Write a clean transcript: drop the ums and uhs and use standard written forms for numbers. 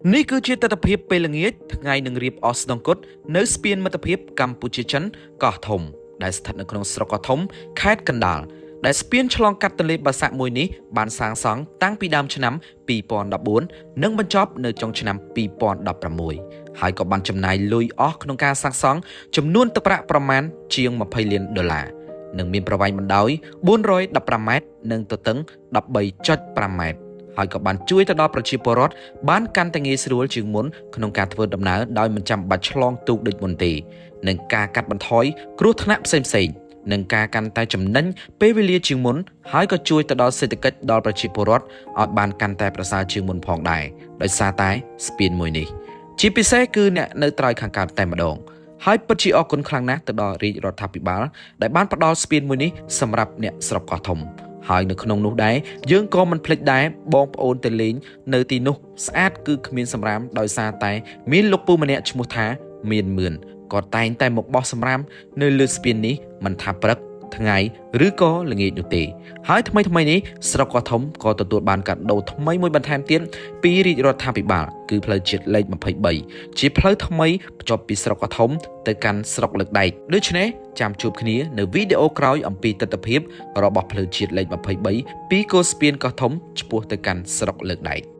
នេះគឺជាទស្សនវិជ្ជាពេលល្ងាចថ្ងៃនឹងរៀបអស់ស្នងគុតនៅស្ពានមិត្តភាពកម្ពុជាចិនកោះធំដែលស្ថិតនៅក្នុងស្រុកកោះធំខេត្តកណ្ដាលដែលស្ពានឆ្លងកាត់ទន្លេបាសាក់មួយនេះបានសាងសង់តាំងពីដើមឆ្នាំ2014និងបញ្ចប់នៅចុងឆ្នាំ2016ហើយក៏បានចំណាយលុយអស់ក្នុងការសាងសង់ចំនួនទឹកប្រាក់ប្រមាណជាង20លានដុល្លារនិងមានប្រវែងបណ្ដោយ415ម៉ែត្រនិងទទឹង13.5ម៉ែត្រ ហើយក៏បានជួយទៅដល់ប្រជាពលរដ្ឋបានកាន់តែងាយស្រួលជាងមុនក្នុងការធ្វើដំណើរដោយមិនចាំបាច់ឆ្លងទូកដូចមុនទេនិងការកាត់បន្ថយគ្រោះថ្នាក់ផ្សេងៗនិងការកាន់តែចំណេញពេលវេលាជាងមុនហើយក៏ជួយទៅដល់សេដ្ឋកិច្ចដល់ប្រជាពលរដ្ឋឲ្យបានកាន់តែប្រសើរជាងមុនផងដែរដោយសារតែស្ពានមួយនេះជាពិសេសគឺអ្នកនៅត្រើយខាងកើតតែម្ដងហើយពិតជាអរគុណខ្លាំងណាស់ទៅដល់រាជរដ្ឋាភិបាលដែលបានផ្ដល់ស្ពានមួយនេះសម្រាប់អ្នកស្រុកកោះធំ ហើយនៅក្នុងនោះដែរយើងក៏មិនភ្លេចដែរបងប្អូនទៅលេងនៅទីនោះស្អាតគឺគ្មានសម្រាមដោយសារតែមានលោកពូម្នាក់ឈ្មោះថាមានមឿនក៏តែងតែមកបោះសម្រាមនៅលើស្ពាននេះមិនថាព្រឹកថ្ងៃឬក៏ល្ងាចនោះទេហើយថ្មីថ្មីនេះស្រុកកោះធំក៏ទទួលបានកាដូថ្មីមួយបន្ថែមទៀតពីរាជរដ្ឋាភិបាលគឺផ្លូវជាតិលេខ23ជាផ្លូវថ្មីភ្ជាប់ពីស្រុកកោះធំទៅកាន់ស្រុកលើកដែកដូច្នេះចាំជួបគ្នានៅវីដេអូក្រោយអំពីទស្សនភាពរបស់ផ្លូវជាតិលេខ23ពីគោលស្ពានកោះធំឆ្ពោះទៅកាន់ស្រុកលើកដែក។